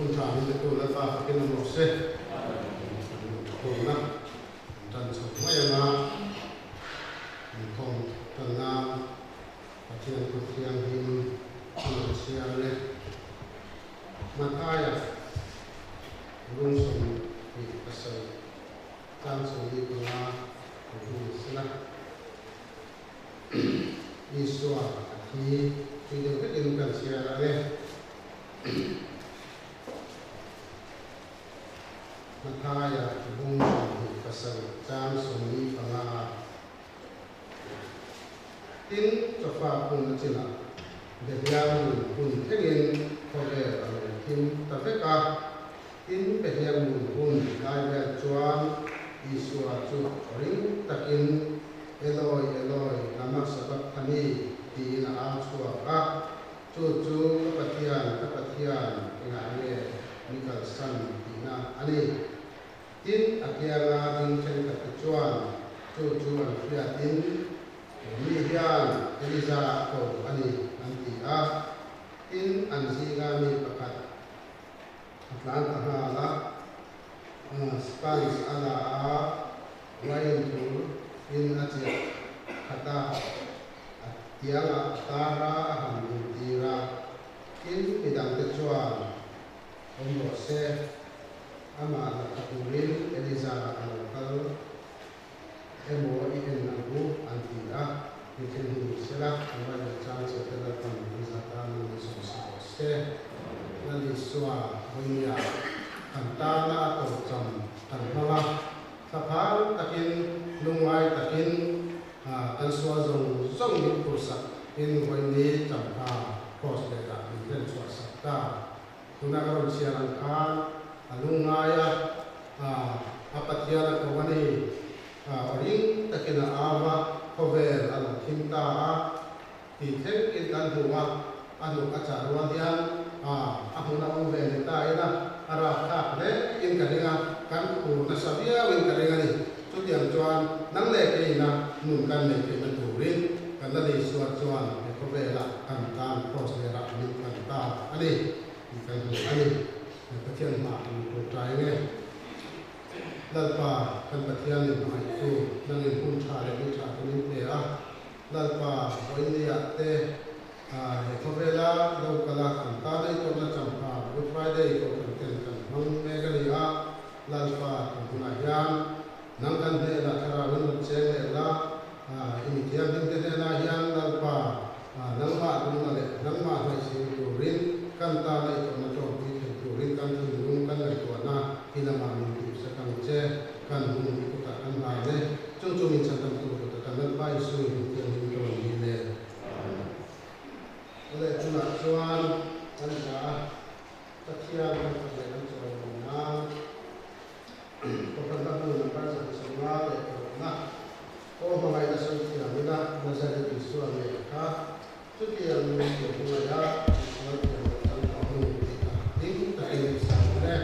Hun tha min pe tu Lalpa fakin awm rawh se. Inkhawmna tan chho mai anga inkhawm tan nan Pathian thu thianghlim a rawn chhiar le. Mathaia lungsawm tih pasarih tlang 45 a hmu sela. Isua a thi tui deuh vekin kan chhiar ang e. Mathaia bung 27 chang 45. Tin, chawfa hun a chinah Behiang nun hun thlengin khawvel a lo thim ta vek a. Tin, Behiang nun hun lai vel chuan Isua chu ring takin, Eloi, Eloi, lama sabachthani? tiin a au chhuak a. Chu chu ka Pathian, ka Pathian, engah nge mi kalsan tihna a ni. Tin, a kianga ding thenkhatte chuan chu chu an hriatin, Mi hian Eliza a ko a ni, an ti a. Tin, an zinga mi pakhat a tlan ta nghal a, sponge a la a, wine thur in a chiah khat a, a tiangah a tar a, a han intir a. Tin, midangte chuan awm rawh se. Amah la tha turin Eliza a lo kal emaw i en ang u an ti a, mi thil hi ni sela, an Bible chang che te Lalpan an za tan an ni sawm sa rawh se. Lal Isua vawinia kan tana a tawp cham kan hmang a, thlaphang takin, lungngai takin kan sual zawng zawng min phursak in vawini champha cross lehah min hlen chhuah sak ta. Tuna ka rawn chhiar ang khan a lungngai a, a Pathian a ko a ni. Aw ring takin a au a, khawvel a lo thim ta a tih thleng in kan hmu a, a hnuk a chah rual hian a hmun a awm ve ni ta ila a rapthlak hle in ka ring a, kan khur nasa viau in ka ring a ni. Chutiang chuan nang leh keina nun kan nei theihna turin kan la Isua chuan he khawvelah kan tan kraws lerah min kan ta a ni tih kan hmu a ni. He Pathian hmah kan tur tai nge? Lalpa, kan Pathian in hmangaihtu, nangin hun tha leh ni tha te min pe a. Lalpa, vawinia te he khawvela lo kala kan tana i tawrhna champha Good Friday kohhran ten kan hmang mek a ni a. Lalpa kan hunah hian nang kan hnenah thlarau in rawn cheng leh la, i mi thianghlim te hnenah hian Lalpa nangmah dumna leh nangmah hnaihchhing turin kan tana i tawrhna tawmpui thei turin kan thinlung kan ngaihtuahna i lamah min tihsak ang che, kan hun i kutah kan hlan e, chung chu min chhandam tur kutah kan Lalpa Isu i hun thianghlim ka rawn dil e. Amen. Awle chungah chuan kan hla a. Pathian kan fak leh kan chawimawi nan Kohhran hla hmun number 156 aw hmangaihna sawi thiam ila Nazareth Isua ngei kha chutiang min lo hmangaih a misual thiam loh chang tawh hnu tih kha ding takin i sa ang le.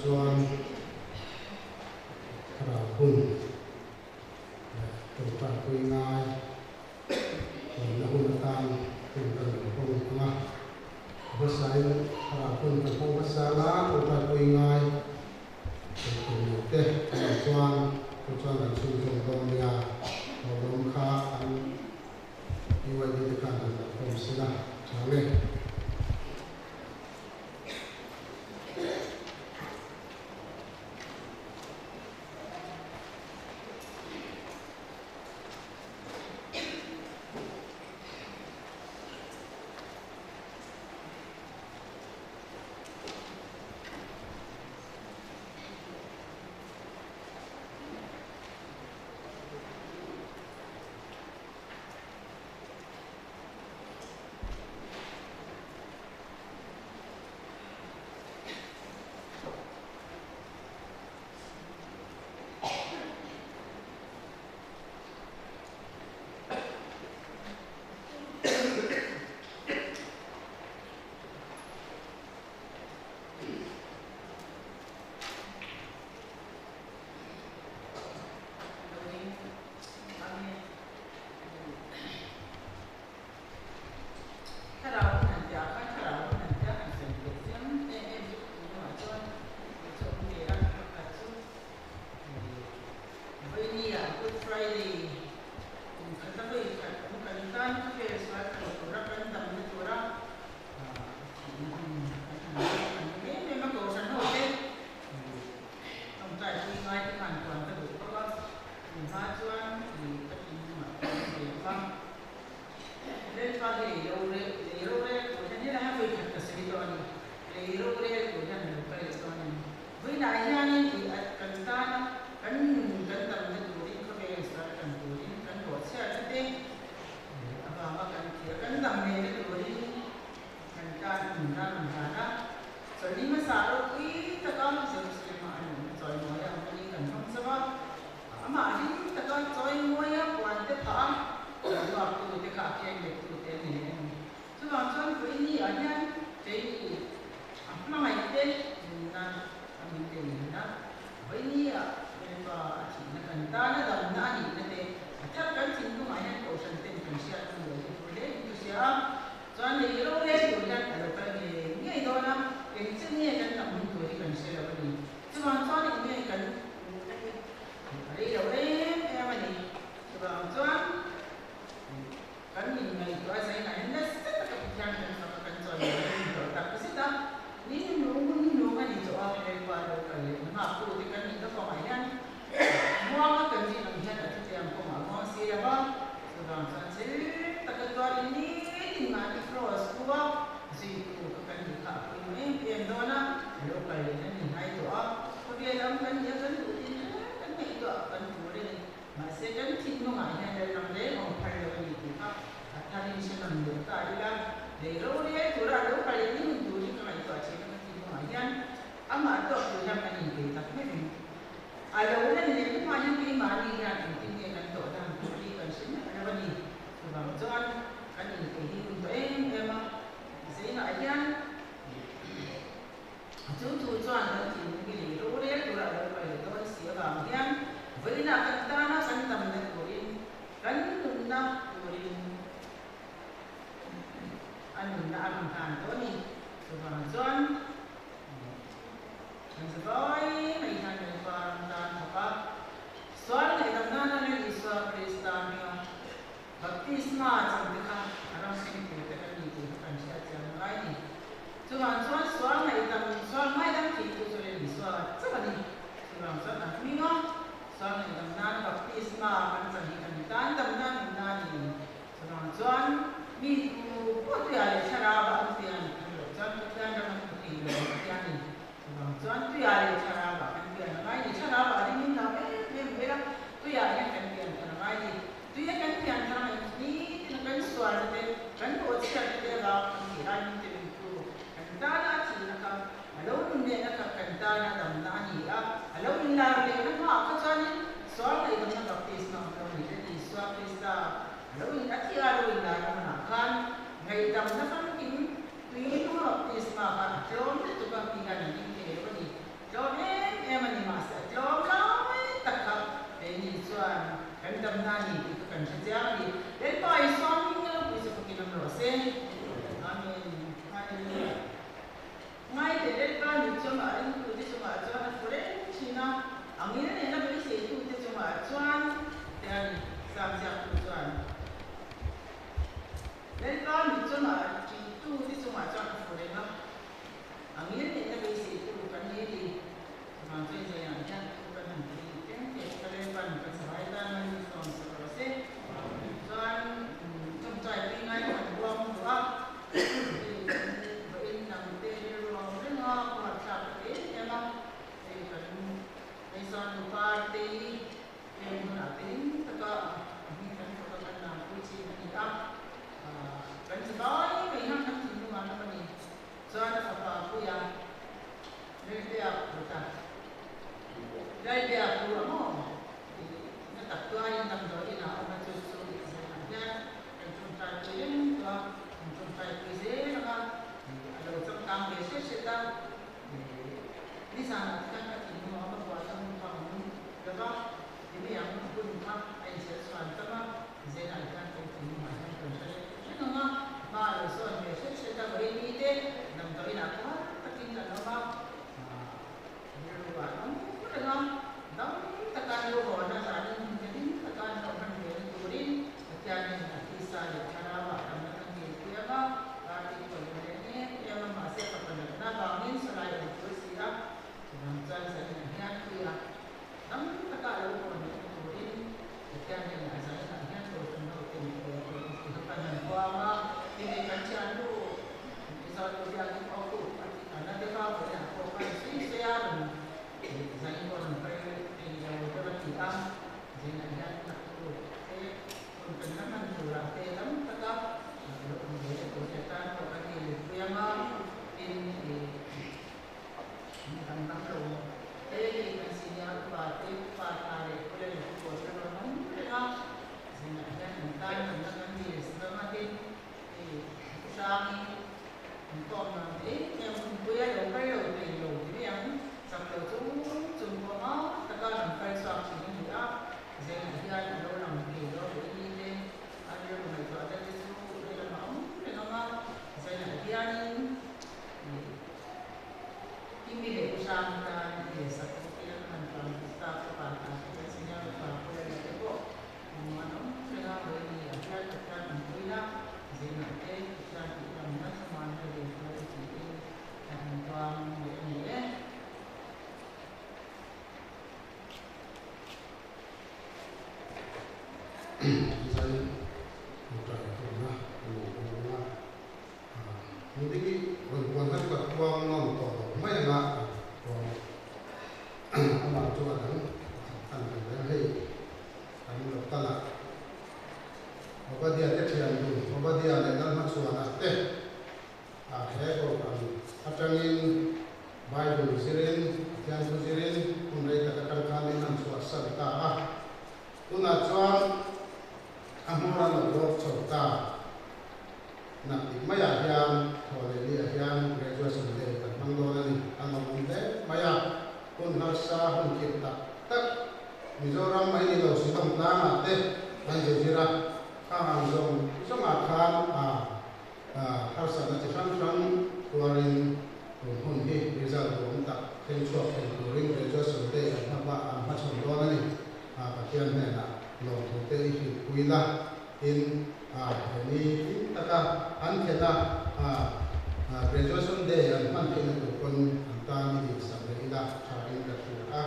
chuan thlarau hun leh tawngtaipui ngai awmna hun atan hun kan lo hmang ang a. A hmasain thlarau hun kan hmang hmasa ang a, tawngtaipui ngai eitur nei te an awm chuan chu chuan kan chhunzawm dawn nia. Thawhlawm kha an UID te khan han la khawm sela tha nge. Thlarau hun han tia khan thlarau hun han tia han sawi ve chiang em em chu tunah chuan kei chu awm ve a, pakhat chu Vawinia Good Friday kum khat a vawi khat awm kan tan khawvel sual thei tura kan damna tura thihna hun kan han hmang kan hmu em em a, Kohhran ho te tawngtai pui ngai te khan puan ka duh bawk a, tunhma chuan ka thinlungah ka awm ve lova. Lalpa hi lei ro rel, lei ro rel tur hian helai hian vawi khat ka sawi tawh a ni. Lei ro rel tur hian a lo kal leh dawn a ni. Vawiinah hianin i at kan tana kan nun kan damna turin khawvel sual kan turin kan bawhchhiatna te avanga kan thil kan dam lehna turin kan tan a nunna rawn hlan a. Chawlhni hmasa ropui taka Jerusalem-a a nunna chawimawi a awm a ni kan hmang chauh a. Amah hlim taka chawimawi a puan te phah a, ruak tu te kha a keng let tu te a ni leh a ni. Chuvang chuan Vawiini ah hian keini a hmangaih te nunna a min lei hman a, Vawiini ah Lalpa a thihna kan tana damna a nihna te a thar kan thinlungah hian Kohhran ten kan hriat ang lo hi tur hle in ka hria a, chuan lei rorel tur hian a lo kal ngei ngei dawn a, eng chen nge kan dam hun tur hi kan hre lo a ni. Chuvang chuan eng nge kan nunna hi a rei lo em em a ni. Chuvang chuan kan min ngaihtuah a zainah hian nasa taka Pathian kan fak a, kan chawi mai a ni tawh tak zet a. Ni nung hun nung a ni tawh a, Lalpa lo kal leh na nghaktu te kan nihna kawngah hian muanga kan rin ang hian a thutiang kawngah muang si lo va. Chuvang chuan chil taka tuarin nitin mahni cross pu a, zuitu kha kan nih kha a pawimawh em em dawn a, a lo kal leh na ni hnai tawh a, khawvel lam kan nih a kan duh tin reng kan ngaihtuah kan tur a ni. Mahse kan thinlungah hian lalram reng awm phal lo a ni tih kha a tharin hre nawn leh ta ila, lei rorel tura a lo kal leh ni hun tur hi ka ngaihtuah thin a, ka thinlungah hian amah tawk tur hian kan inpei tak meuh in a lo lan leh hnuah hian keimahni hian engtin nge kan tawh dan tur hi kan hre meuh lo a ni. Chuvang chuan kan inpei hi hun tawh em em a, zingah hian Chu thu chuan kan thinlung hi lei rorel tura a lo kal leh dawn si avang hian vawiinah kan tana kan damna turin, kan nunna turin a nunna a rawn hlan tawh a ni. Chuvang chuan kan zavai mai hian Lalpa ram tan thawk a, sual ngaihdam nana Lal Isua Krista hminga Baptisma chang te kha a ram thleng tur te kan ni tih kha kan hriat chiang ngai ni. Chuvang chuan sual ngaihdam, sual ngaidam thei tu chu Lal Isua chauh a ni. Chuvang chuan a hming a, sual ngaihdam nan baptisma kan chan hi kan tan dam nan in na ni. Chuvang chuan mi tu pawh tuia leh thlarau an pian thar loh chuan Pathian ram an hmu thei lo ang Pathian in. Chuvang chuan tuia leh thlarau ah kan pian a ngai ni. Thlarau ah ring in hlau em em vel a, tuia hian kan pian thar a ngai ni. Tuia kan pian thar a ngaih ni tin a kan sualna te, kan bawhchhiatna te avang kan tih lai min ti ringtu kan tana a thihna kha a lo nun lehna kha kan tana damna a ni a, a lo inlar lehna hmaah kha chuanin sual ngaihdamna baptisma awm lo ni le Isua Krista a lo in a thih a lo inlarna hmunah khan ngaihdamna famkim Tui hnung baptisma kha a tlawm lutuk a, mi hian an ring thei lo a ni. Tlawm em em a ni mahse a tlawm lai tak kha keini chuan kan damna a ni tih kha kan hre chiang a ni. Lalpa Isua hming a lo pui chu fakin awm rawh se. Amen. Hallelujah. Ngaite Lalpa ni chungah ringtute chungah chuan a fu reng thin a, a ngil nena beiseitute chungah chuan te a ni, Sam ziaktu chuan. Lalpa ni chungah ṭihtute chungah chuan a fu reng a, a ngil nena beiseitu kan ni a ti. Chuvang chuan Zaiah hian thu kan han ti tlem teh ka Lalpa'n kan savai tan a ni sawm sak rawh se. Chuan ṭawngṭai pui ngai kha an buang duh a. Hei kan vawiin dang te rilru ang reng a, huat thlak ta em em a, hei kan Hmeichhia nupa te hi heng hmunah te hlim taka a hming kan fak a kan lam pui chin a ni a, kan zavai mai hian kan thinlung ah lam a ni. Chuan a fapa puia Lalbia puta Lalbia pu a maw tih na tak tuain damdawi inah a awm a chu chu zirah hian Kan tawngtai pui reng tawh a, kan tawngtai pui zel ang a, a lo changkang ve hret hret a, nizanah te khan ka thinlung a awm a, buah chuan hun kha a awm lo va, ti mai ang, hun kha a inchhel chhuan tam a, zelah hian kan thinlungah hian kan hre reng reng ang a, hma a lo sawn ve hret hret a, vawiin mite damdawiinah khuar takin an awm a, rilru ah an awm reng a, dam taka an lo hawn a, zanin hun te hlim taka an lo hman ve na turin Pathianin a tisa leh thlarauah damna kan dilpui ang a, party pawh lem leh em em a, mahse fapa natna avangin salai awm tur si a, chuvang chuan zaninah hian pui a, dam taka a lo hawn lehna turin Pathianin a zaninah hian Kohhran ho ten Lalpan an huang a, hemi kan thiannu Mizo nu biakin aw ku a tih a na deuh a, vawiinah pawh khan sui sui a rawn zain pawh rawn kal thei lo deuh a ti a. Zingah hian naktu te hun kan la hman turah te tam taka lo awm ve leh tur leh tan pawh kan ni pui ang a, tin ih mi dang dang lo te hei kan senior upa te upa tha leh pula leh te pawh chu rawn awm reng a, zingah hian an tan kan la kan dil sak ang a, tin ih hrangin an kawm nuam em em hunpui a lo kal lo thei lo ti mai ang. Chak lo chung chung pawha taka rawn kal chhuak thin a ni a, Zengah hian a lo lang thei lo leh ni te, a rilru ngaihtuahna te chu helam a awm reng ang a, Zengah hianin Kimi leh U Hrang tan i sak bawk ila ka han tuam duh tak ka pa ta te kan senior upa Pula leh te pawh hmuh an awm reng a, vawiin ah hian Pathian an puina Zengah te Pathian tih lamna thlamuanna leh tur tiin Ka han tuam leh a ni e. Zai tawngtai turna a ni ang a, Mudiki rawn puan kha chu ka tuam ngam tawh lo mai ang a, ka tuam amah chu a dang pakhat khan kan reng a, hei kan local ah Obadia te thian dun Obadia leh Lalhmachhuana te A he kohhran atangin Bible zirin, Pathian thu zirin hun rei tak atang khan in han chhuahsan ta a. Tunah chuan a hmawr a lo rawk chho ta. Nak dik maiah hian thaw leh liah hian graduation day kan hmang dawn a ni. A lawmawm hle mai a, hun harsa hun khirh tak tak Mizoram mai ni lo Shillong tlangah te an zir a, khang ang zawng zawngah khan a Harsatna chi hrang hrang tuarin tun hun hi result duhawm tak thleng chhuak thei turin graduation day an hma an hmachhawn dawn a ni. Pathian hnenah lawmthu te i hrilhpui la, tin he ni hlim taka an khelh a graduation day an hman theihna tur pawn an tan i dilsak leh ila tha in ka hria a.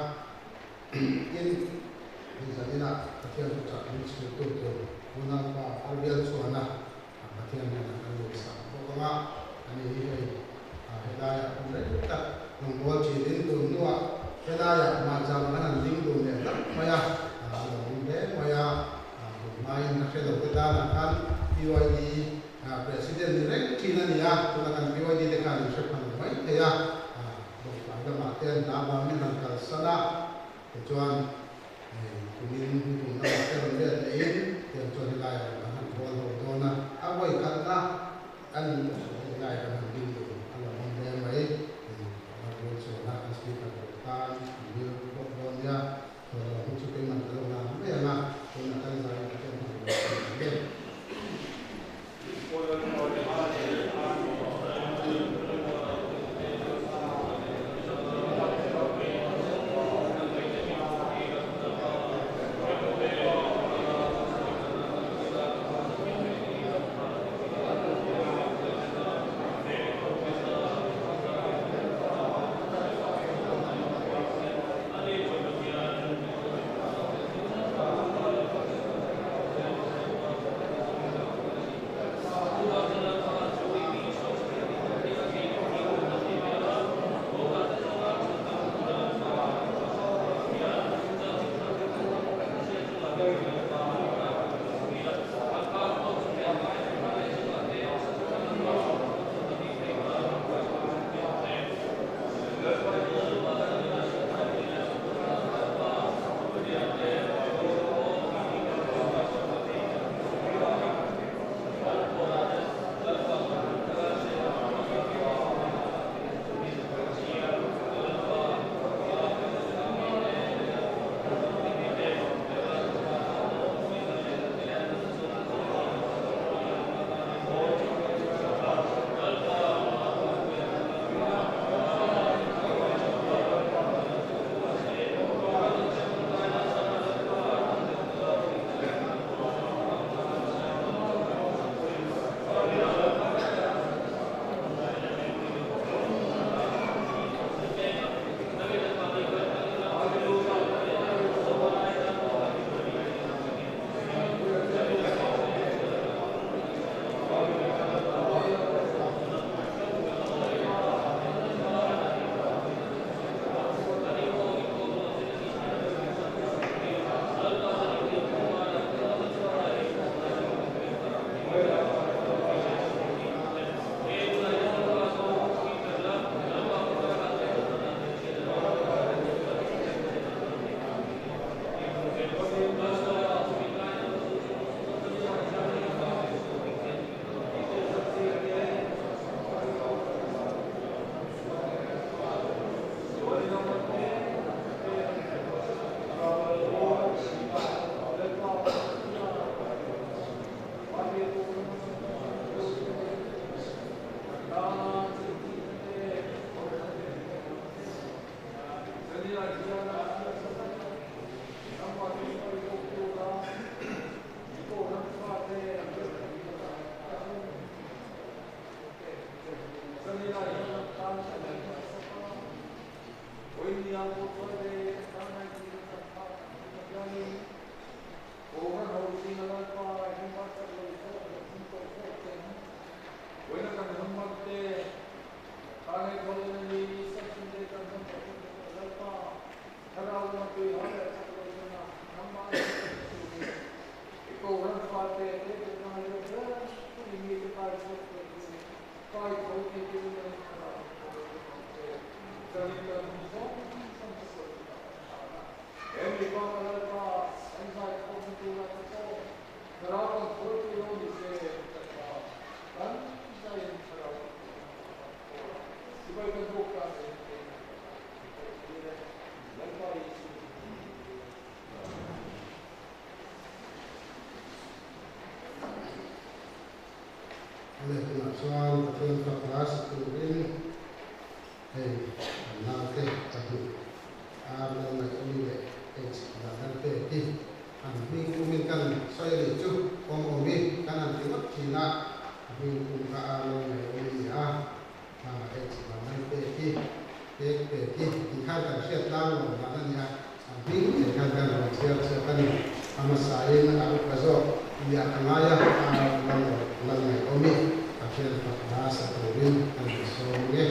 Tin, Inzanina Pathian thuchah min chhiltu tur unaupa Arbial chuana Pathian hnenah kan duhsak bawk ang a, ani hi hei helaiah hun rei tak rawngbâwl ṭhinin tun hnuah helaiah mahjam an han ding dun leh hlauh mai a, a lo awm hle mai a, tun hmain a hre lo te tanah khan PYD President ni reng ṭhin a ni a, tuna kan PYD te khan an hre pha lo mai thei a, dawhkan lamah te an hna avangin han kalsan a, tichuan Hei kumin tum lamah te rawn let lehin tiang chuan helaiah rawn kan han bawl ho dawn a, a vawi khatna a ni tawh hei helaiah kan han ding dun a lo awm hle mai. Hei a ram rual chuan a kan speaker tur Tan an dil bawk dawn nia. Thawhlawm hi chu keiman ka lo la mai ang a, tunah kan zai in Pathian hmang lo a ni ang em? Leh tunah chuan Pathian fak hla sa turin hei an naute pahnih R Lalngaihawmi leh H Vanlalpeki an hming pumin kan sawi a nih chu Awmawmi kan han ti ngawt thin a, a hming pum kha R Lalngaihawmi a ni a, H Vanlalpeki Pek Peki tih khan kan hriat tlang lo dan a ni a, a hming ngei khan kan rawn chhiar chhuak a ni. A hmasain a upa zawk nia ka ngai a, a Lalngaihawmi Pathian fak hla sa turin kan insawm nge.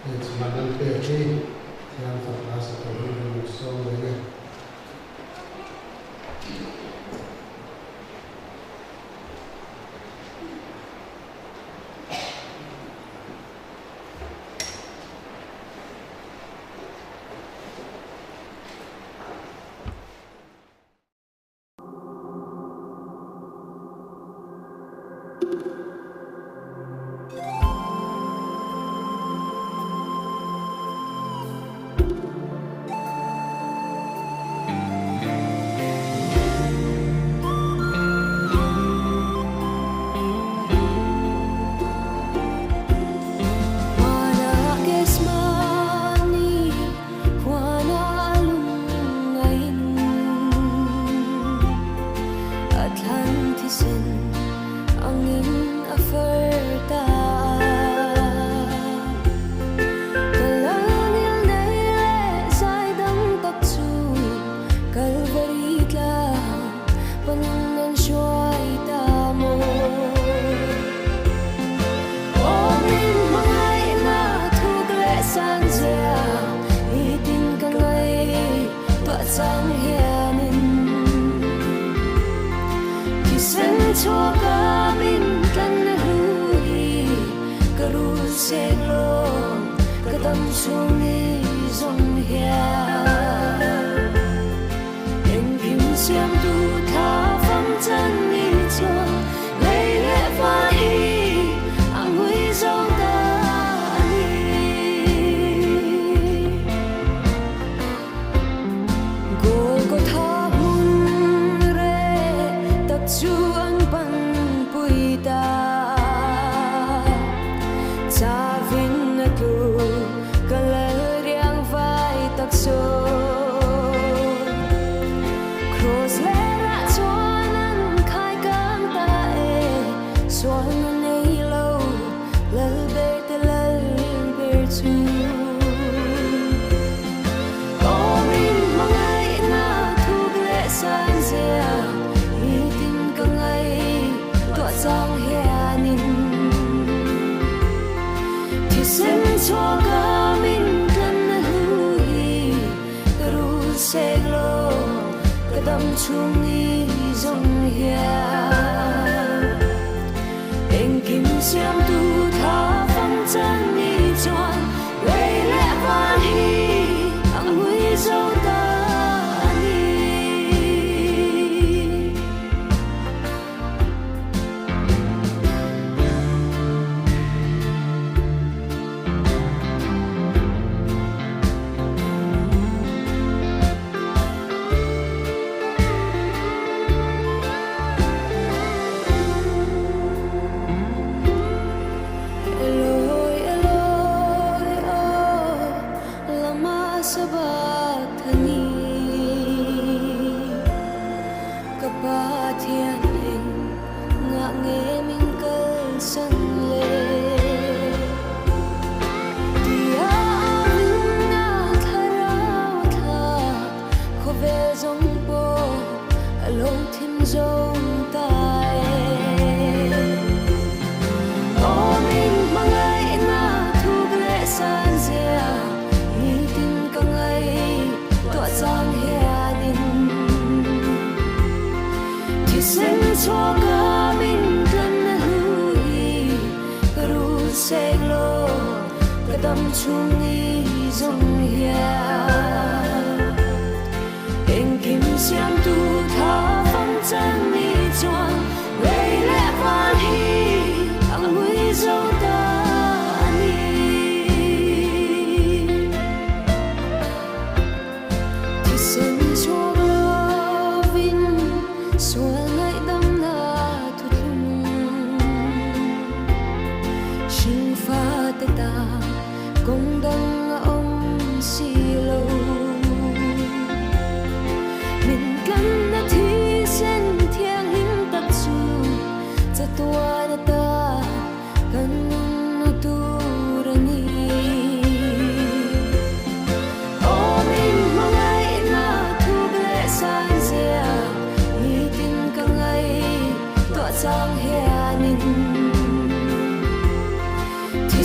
Hei chhuah nan pek hi thiam fak hla sa turin ka lut sawm reng e.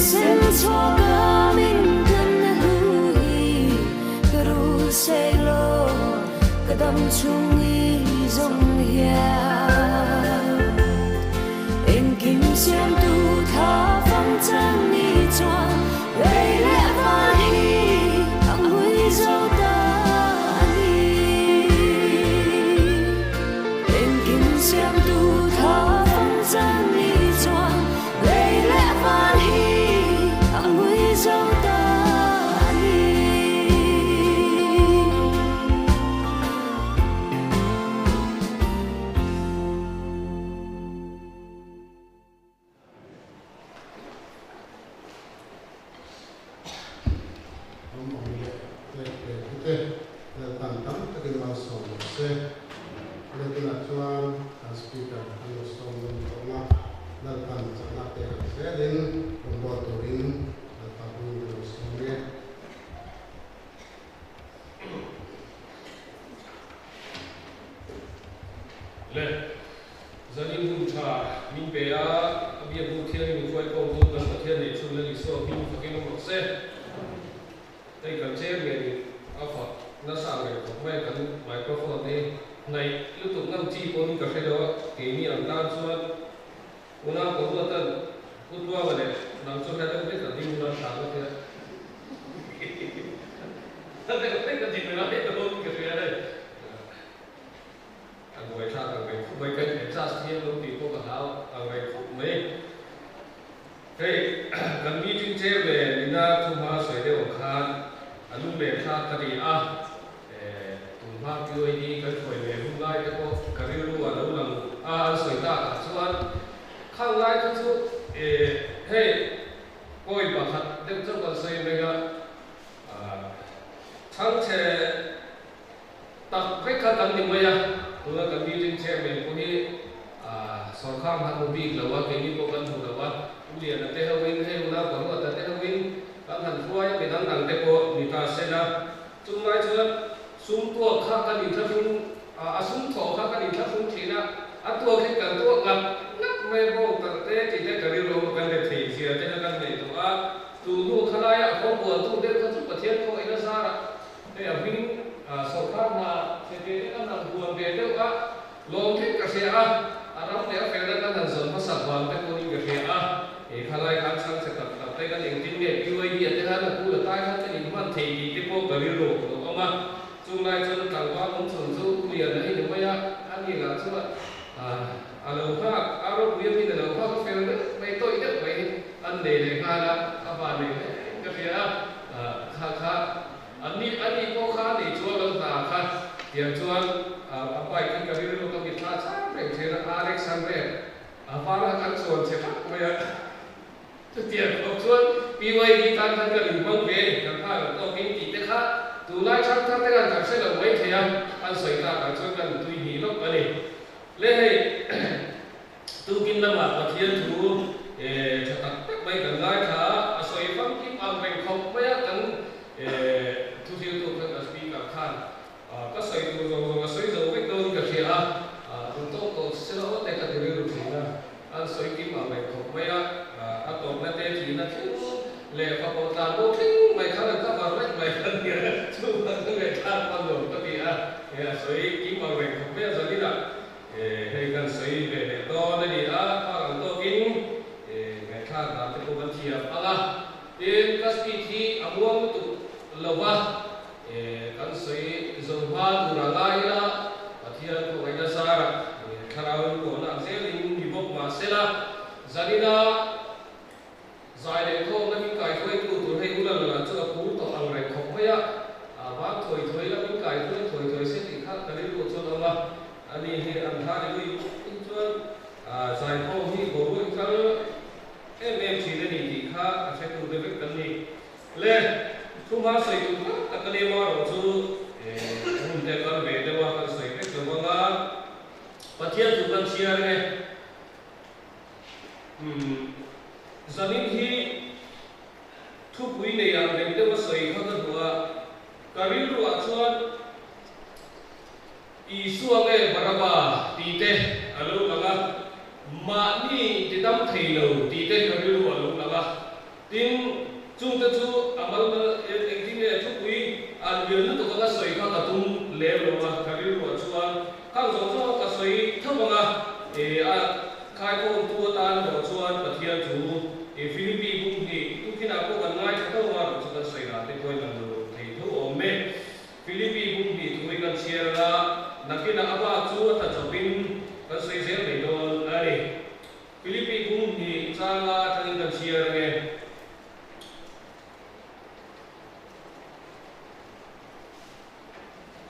Thisen chhuak a min chhung i zawng hian engkim siamtu thla fang chan ni chuan lei leh van hi a ngui zo ta a ni. Engkim siamtu thla fang chan ni chuan lei leh van hi a ngui zo ta a ni. Awm awm leh leh ve hute Lalpan tam takin malsawm rawh se. Letunah chuan kan Speaker kan lo sawm dawn tawh ang a, Lalpan chakna pek ang zelin rawngbâwl turin Lalpa hmingin ka lo sawm e. Le zanin hun tha min pe a, a biakbu thiangin min hruai khawm tu kan Pathian neih chhun Lal Isua hming fakin awm rawh se. Hei kan chairman in a fak nasa ang reng khawp mai kan microphone hi hnaih lutuk ngam chi pawhin ka hre lo a, keini ang tan chuan Unau ka ruatan Pu Tluanga leh nang chu hla deuh hlek a ding huna thla ka tia. Hla deuh hlek a ding lai dawn ka hria hei. A buai thlak ang reng khawp mai, kan adjust hian lo tih pawh ka hlau ang reng khawp mai. Hei kan meeting chairman ina thuhma sawi deuh ang khan a lunglen thlak ka ni a, tunhma PYD kan hruai ve hun lai te pawh ka rilru a lo lang a, an sawi tak ah chuan khang lai kha chu hei kawi pakhat deuh chauh kan sawi reng a, chhangchhe Tak vek kha kan ni mai a, tuna kan meeting chairman pawh hi sawrkar hna hmu bik lo a, keini pawh kan hmu lo a, U Liana te hoin, hei Unau Paruata te hoin kan han hruai a, midang dang te pawh ni ta se la, chunglai chuan sum tuak kha kan inthlahrung, a sum thawh kha kan inthlahrung thin a, a tuak hi kan tuak ngat ngat mai a, bawng tak te tih te ka rilru a kan let thei zia te kha kan nei tawh a, tun hnu khalaia a kawngbualtu deuh kha chu Pathian khawngaihna zarah Hei a hming sawrkar hna chhe ve te kan han buan ve deuh a, lawm thleng ka hria a, a ram leh a felna kan han zawn hmasak vang te pawhin ka hria a, he khalai khan chhang chhe tak tak te kan engtin nge PYD a te khan a kul a tai khan kan inhman thei tih te pawh ka rilru a lo awm a, chung lai chuan tlangval awm chhun chu Uliana hi ni mai a, a ni lah chuan a lo nghak, a ropui a min a lo nghak a fel deuh mai, tawih deuh mai hi an nei leh nghal a, a van nei hle ka hria a, kha kha. An ni a nih pawh kha ni chuan lo hna kha tiang chuan a bike hi ka rilru ka mitthla chang reng thin a, RX 100 a var a kan chuan che vak mai a, chutiang khawp chuan PYD tan khan kan inhmang ve a ni, kan hna kan tawk in tih te kha tunlai thang thar te khan kan hre lo mai thei a, an sawi tak ah chuan kan tui hnih lawk a ni. Le hei Tukin lamah Pathian thu tha tak tak mai kan ngaithla a, a sawi famkim ang reng khawp mai a, kan thuhriltu khan kan speaker khan ka sawi tur zawng zawng a sawi zo vek dawn ka hria a, duh tawk tawh se la aw te ka ti rilru thin a, an sawi kim ang reng khawp mai a, a tawpna te thihna thleng leh fapawh tlan bo thleng mai khan an cover vek mai kha nia, chuvang chu ngaihthlak hman lo ka ti a, a sawi kim ang reng khawp mai a, zaninah Hei kan sawi ve leh dawn a ni a, phak ang tawkin ngaihthlak dan te pawh kan thiam ang a. Tin, ka speed hi a muang lutuk lo va, kan sawi zo hma tur a ngai ila, Pathian khawngaihna zarah thlarau in pawhna ang zelin ni bawk mah sela, zanina Zai leh thawmna min kaihruaitu tur hei u Lala chu a phur tawh ang reng khawp mai a, a vang thawi thawi la min kaihruai thawi thawi se tih kha ka rilru chuan awm a, ani hi an thla ni lui in chuan zai thawm hi boruak i kal em em thin a ni tih kha a hretu te vek kan ni. Le, thu hma sawi tur tak tak a nia erawh chu hun te kal ve deuh a kan sawi vek lo vang a, Pathian thu kan chhiar e. Umm, zanin hi thupui nei ang reng deuha sawi kha ka duh a, ka rilruah chuan Isua nge Baraba tih te a lo lang a, mahni ti dam thei lo tih te ka rilruah a lo lang a, tin, chungte chu a mal mal engtin nge thupui an vil lutuk anga sawi kha ka tum lem lo a, ka rilruah chu.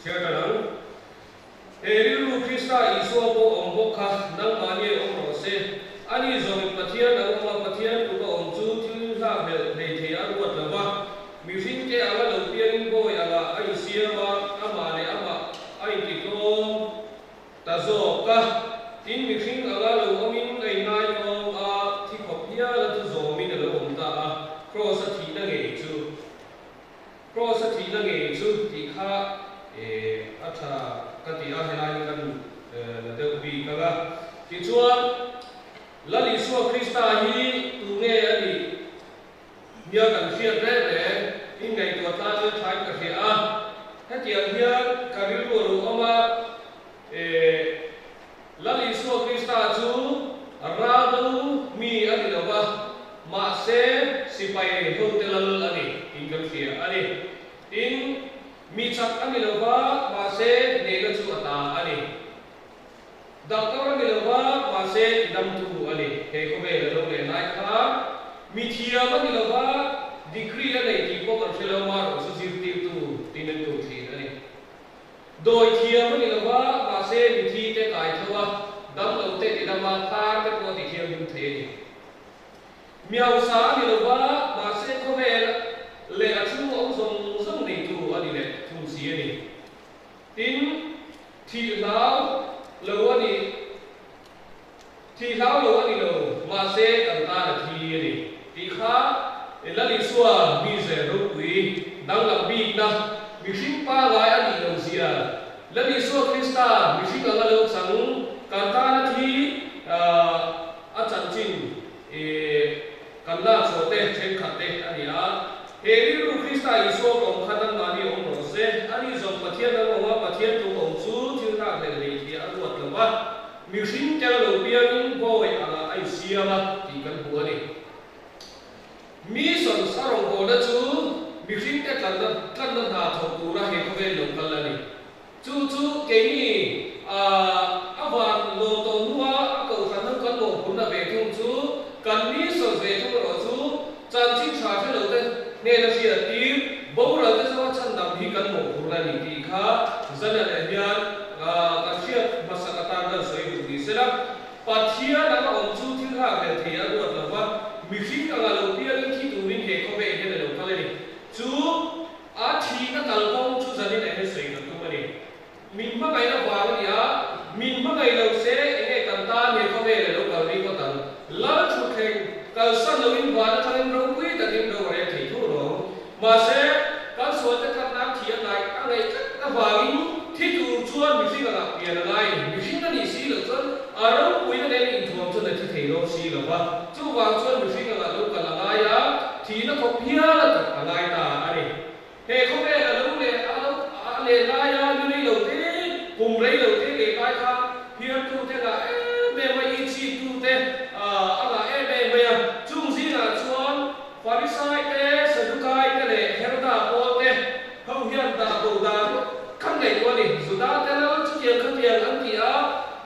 Chhiar ta ang. He rilru Krista Isua pawh awm bawk kha nangmahni awm rawh se. Ani zawmin Pathian a awm a, Pathian tluka awm chu thil hlakhlelh hlei thei a ruat lo va. Mihringte anga lo piangin bawi angah a insiam a, amah leh amah a intitlawm ta zawk a. Tin, mihring anga lo awmin a inngaihtlawm a, thi khawp hial a thu zawmin a lo awm ta a, Kraws a thihna ngei chu. Kraws a thihna ngei chu tih kha a tha ka ti a, helai hi kan la deuh bik ang a. Tichuan, Lal Isua Krista hi tu nge a nih nia kan hriat reng reng in ngaihtuah tan in thain ka hria a. Hetiang hian ka rilru a lo awm a, Lal Isua Krista chu raldo mi a ni lo va, mahse sipai hote lal a ni tiin kan hria a ni. Tin, mi chak a ni lo va, mahse hnehna chu a ta a ni. Doctor a ni lo va, mahse tidamtu a ni. He khawvel a lo leh lai kha mi thiam a ni lo va, degree a nei tih pawh kan hre lo, marawh chu zirtirtu tiin an tur thin a ni. Dawi thiam a ni lo va, mahse mithi te kai tho a, dam lo te ti dam a, phar te pawh a ti thianghlim thei a ni. Miausa a ni lo va, mahse khawvel leh a chhung awm zawng zawng neitu a ni leh thung si a ni. Tin, thih hlau lo a ni, thih hlau lo a ni lo, mahse kan tan a thi a ni tih kha Lal Isua mize ropui danglam bikna mihring pangai a nih loh zia Lal Isua Krista mihring anga lo chang kan tan a thi a chanchin kan lak chhuah te thenkhat te a ni a. He rilru Krista Isua kawng kha nangmahni awm rawh se. Ani zawng Pathian ang awm a, Pathian tluk awm chu thil hlak leh lei thia a ruat lo a, mihring tel lo piangin bawi angah a insiam a tih kan hmu a ni. Mi sawn a rawngbawlna chu mihringte tlanna tlanna hna thawk tura he khawvel lo kal a ni. Chu chu keini a van lawm tawh hnua a kohhran ho kan mawhphurhna ve thung chu kan mi sawn ve thung erawh chu chanchin tha hre lo te hnena hriat tir boral te zawnga chhandam hi kan mawhphurhna a ni tih kha zana leh hian kan hriat hmasak atan kan sawi duh ni sela. Pathian anga awm chu thil hlak leh thei a ruat lo va, mihring anga lo piangin thi turin he khawvel hian a lo kal a ni. Chu a thihna kalkawng chu zanin ah hian sawi kan tum a ni. Min hmangaihna vang a ni a, min hmangaih lo se enge kan tan he khawvel a lo kal rih ngawt ang. Lal thutthleng kalsan loin van atangin ropui takin ro a rel thei thu lawng. Mahse, kan sualte khat nan thi a ngaih a ngaih tlat avangin thi tur chuan mihring a ngah pian a ngai. Mihring a nih si loh chuan a ropuina nen inthuam chuan a thi thei dawn si lo va. Chuvang chuan mihring a ngah lo kal a ngai a, thihna khawp hial a tawrh a ngai ta a ni. He khawvel a lo leh a lo a leh laia ni rei lo te, kum rei lo te leh lai kha phiartute ngah em em a, ichhitute a ngah em em mai a. Chung zingah chuan Farisai te, Sadukai te leh Heroda pawl te ho hian dah bo dan khan ngaihtuah a ni. Juda te lal chutiang khatiang an ti a,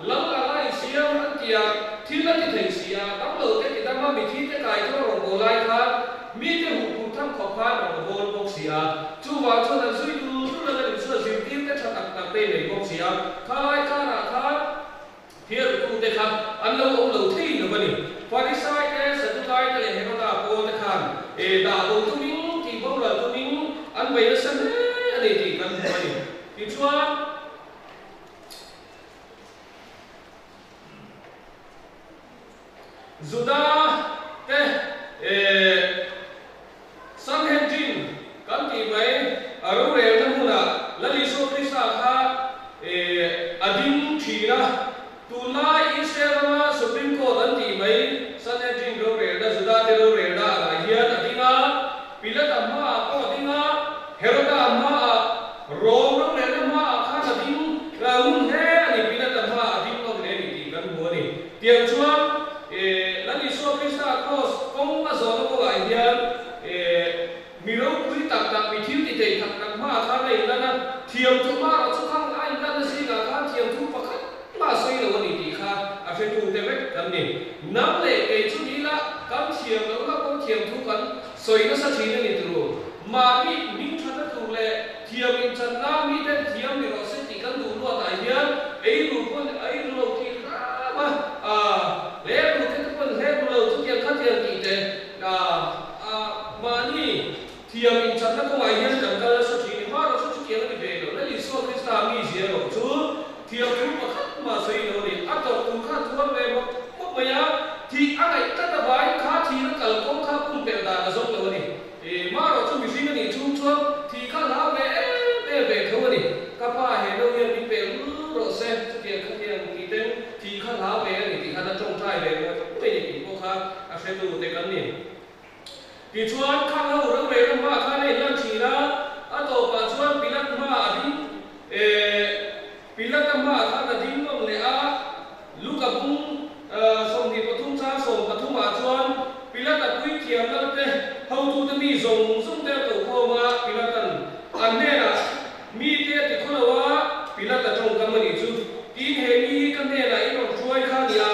lal anga insiam an ti a, thil a ti thei si a, damlo te ti dam a, mithi te kai chu a rawn bawl lai khan mite huh phur tham khawp khan a rawn bawl bawk si a. Chuvang chuan an zui dur dur a, lal inchhua zirtir te tha tak tak te nei bawk si a, khalai karah khan Thiartute kha an lo awm lo thei lo a ni. Farisai te, Sadukai te leh Heroda pawl te khan dah bo tumin, tih boral tumin an bei nasa hle a ni tih kan hmu a ni. Tichuan, Juda te Sanhedrin kan tih mai a rorelna hmunah Lal Isua Krista kha a ding thin a. Tunlai Israel rama Supreme Court an tih mai Sanhedrin rorelna, Judate rorelna angah hian a ding a. Pilata hmaah pawh a ding a, Heroda hmaah, Rome rorelna hmaah khan a ding ngun hle a ni, Pilata hmaah a ding ngawt hle a ni tih kan hmu a ni. Tiang chuan Lal Isua Krista Kraws kawng a zawhna kawngah hian mi ropui tak tak, mi thil ti thei tak tak hmaah khan a inlan a, thiam thu hma erawh chu khang a inlanna zingah khan thiam thu pakhat mah a sawi lo a ni tih kha a hretute vek kan ni. Nang leh kei chu ni ila kan thiam lohna pawh thiam thu kan sawi nasa thin a ni turu. Mahni hming thatna tur leh thiam inchanna miten thiam ni rawh. Thiam inchanna kawngah hian kan kal nasa thin i, hmar chu chutiang a ni ve lo. Lal Isua Krista mizia erawh chu thiam thu pakhat mah sawi lo a ni. A tawrh tur kha a tuar ve mawp mawp mai a, thih a ngaih tlat avangin kha thihna kalkawng kha pumpelh dan a zawng lo a ni. Hmar chu mihring a nih chung chuan thih kha hlau ve em em ve tho a ni. Ka pa he no hian min pe lul rawh se, chutiang khatiang tih ten thih kha hlau ve a ni tih khan a tawngtai ve ngawt mai a ni tih pawh kha a hretu te kan ni. Tichuan, khang ho rorelna hmaah khan a inlan thin a, a tawpah chuan Pilat hmaah a ding, eh, Pilata hmaah khan a ding nawn leh a, Luka bung 23 chang 13 ah chuan Pilata puithiam lalte hotute mi zawng zawng te a ko khawm a, Pilatan an hnenah mite a ti khaw lo a, Pilata tawngkam a nih chu, Tin he mi hi ka hnenah in rawn hruai kha a nia,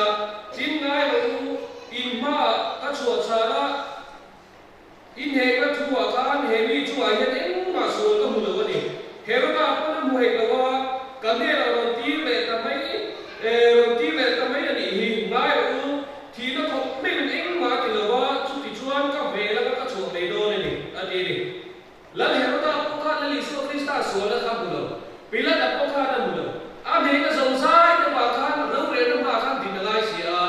tin ngai rawh u, in hmaah ka chhuah chhar a, Inhekna thuah khan he mi chungah hian engmah sual ka hmu lo a ni. Heroda pawn a hmu hek lo a, ka hnenah rawn tir leh ta mai, rawn tir leh ta mai a nih hi. Ngai rawh u, thihna thawk hmeiin engmah a ti lo a, chuti chuan ka vel anga ka chhuah mai dawn a ni, a ti a ni. Lal Heroda pawh khan Lal Isua Krista sualna kha a hmu lo. Pilata pawh khan a hmu lo. A hnehna zozai te vang khan rorelna hmaah khan din a ngai si a.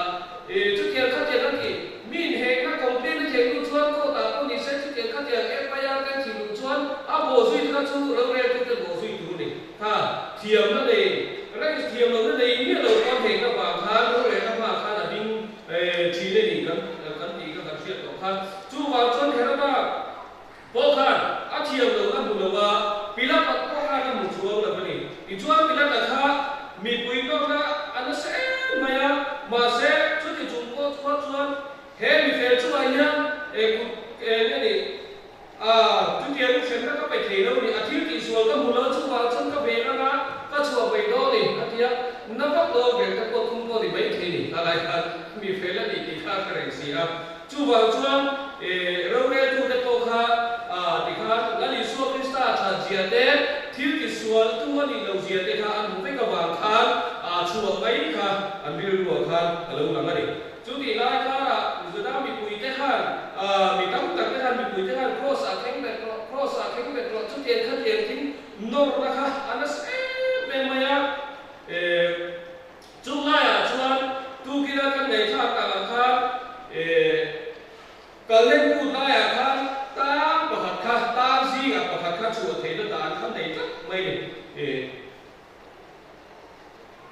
Chutiang khatiang an ti. Mi inhekna complain a theih hnu chuan court ah pawh ni se chutiang khatiang FIR te an thih duh chuan a bawhzui te kha chu roreltute bawhzui tur ni. Kha thiamna nei, range thiam lohna nei miah lo pawn hekna vang khan rorelna hmaah khan a ding thin a ni kan tih kha kan hriat tawh kha. Chuvang chuan Heroda Pawh khan a thiam lo a hmu lo a, Pilata pawh khan a hmu chuang lo a ni. Tichuan Pilata kha mipui tawkna a nasa em mai a, mahse chuti chung pawh chuan chuan he mifel chungah hian e kut eng a nih a, chutiang in hremna ka pe thei lo ni, a thil tihsual ka hmu lo chuvang chuan ka ve ang a, ka chhuah mai dawn ni a ti a, na vak lo vel te pawh tum pawh ni mai thei ni, khalai khan mifel a nih tih kha a hre reng si a. Chuvang chuan roreltute pawh kha tikhan Lal Isua Krista that zia te, thil tisualtu a nih loh zia te kha an hmu vek avang khan chhuah mai kha an rilruah khan a lo lang a ni. Chutih lai karah Juda mipuite khan mi tam tak te khan mipuite khan Kraws ah thleng bet rawh, Kraws ah thleng bet rawh chutiang khatiang thing nawrna kha a nasa em em mai a. Chung laiah chuan tukina kan ngaihthlak tak ang khan kallen kut laiah khan tang pakhat kha tang zingah pakhat kha chhuah theihna dan kha nei tlat mai ni.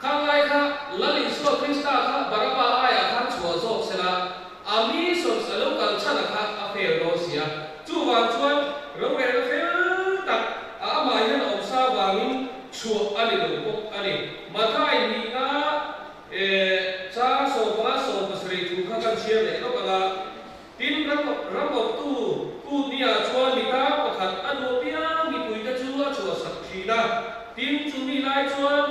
Khang lai kha Lal Isua Krista kha Baraba aiah khan chhuah zawk sela a mi sawmsa lo kal chhan a kha a fel dawn si a. Chuvang chuan rorelna fel tak a amah hian a awm sa vangin chhuah a ni lo bawk a ni. Mathai nihna chang 15 17 thu kha kan chhiar leh lawk ang a, tin ram ram awptu kut niah chuan mi tang pakhat a duh apiang mipuite chu a chhuahsak thin a, tin chumi lai chuan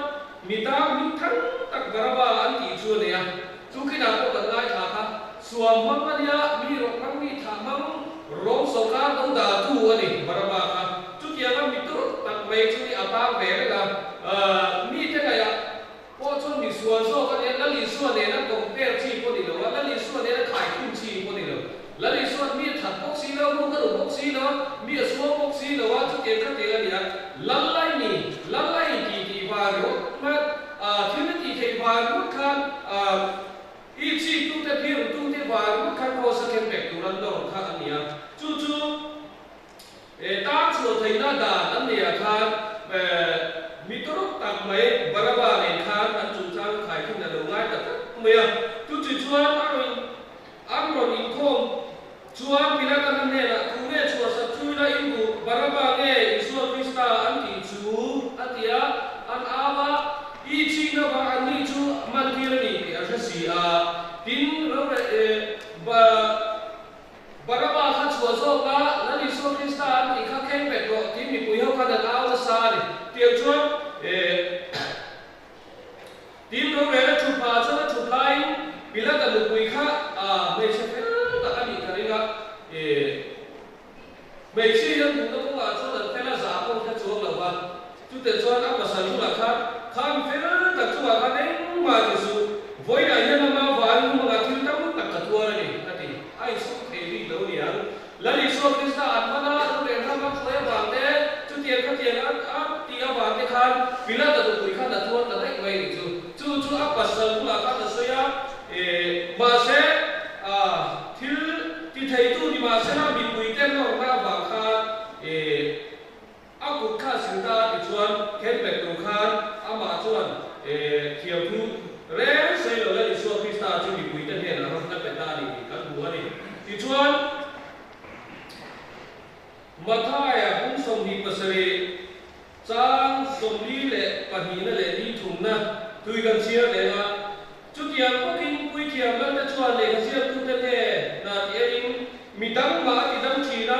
mi tang hming thang tak Baraba an tih chu a nei a, chu kinah pawh kan ngaithla kha suam hmang a nia, mi rawk hmang mi thah hmang Rom sawrkar do dahtu a ni Baraba kha. Chutianga mi tur tak mai chu ni a tang ve reng a, mite ngaihah pawh chuan mi sual zawk a nia, Lal Isua nena compare chi pawh ni lo a, Lal Isua nena khaikhum chi pawh ni lo. Lal Isua'n mi a that bawk si lo, ruk a duh bawk si lo a, mi a sual bawk si lo a, chutiang kha tel a ni a, Lal lai ni, Lal lai inti tih vang ringawt mai a, thil a tih theih vang ringawt khan I chhiktute phirtute vang ringawt khan Kraws a khen pek tur an nawr kha a ni a, chu chu. Tan chhuah theihna dan an neihah khan mi tawrh tak mai Baraba nen khan an chungchang a khaikhin a lo ngai ta tlat mai a. Chuti chuan a rawn an rawn inkhawm chuan Pilata na hnenah Tu nge chhuahsak chu ila in duh Baraba nge Isua Krista an tih chu a ti a, an au a, I chhihna vang an nih chu mantir a ni tih a hre si a. Tin, roreh ba. Baraba kha chhuah zawk a, Lal Isua Krista an tih kha kheng bet rawh tiin mipui ho khan an au nasa a ni. Tiang chuan tin rorel a thu pah chuan a thut laiin Pilata nupui kha hmeichhe fel tak a nih ka ring a, hmeichhia hian duhna kawngah chuan an fel a zah pawh hre chuang lo va. Chutah chuan a pasal bulah khan, Kha mi fel tak chungah khan engmah ti suh, vawiinah hian ama vangin hmangah thil tam tak ka tuar a ni, a ti. A insum thei bik lo niang. Lal Isua Krista an hman a, Pilata nupui khan a tuar ta daih mai nih chu. Chu chu a pasal bulah khan a sawi a, mahse thil ti theitu ni mahsela mipuite nawrna avang khan a kut kha a sil ta a tichuan khenbet tur khan amah chuan thiamthu reng sawi lo la Isua Krista chu mipuite hnenah rawn la pe ta a ni tih kan hmu a ni. Tichuan. Mathaia kum 27 chang 42na leh ni thumna tui kan chhiar leh a. Chutiang bawkin puithiam lalte chuan lehkha ziaktute hne hna ti enin mi dang mah a ti dam thin a,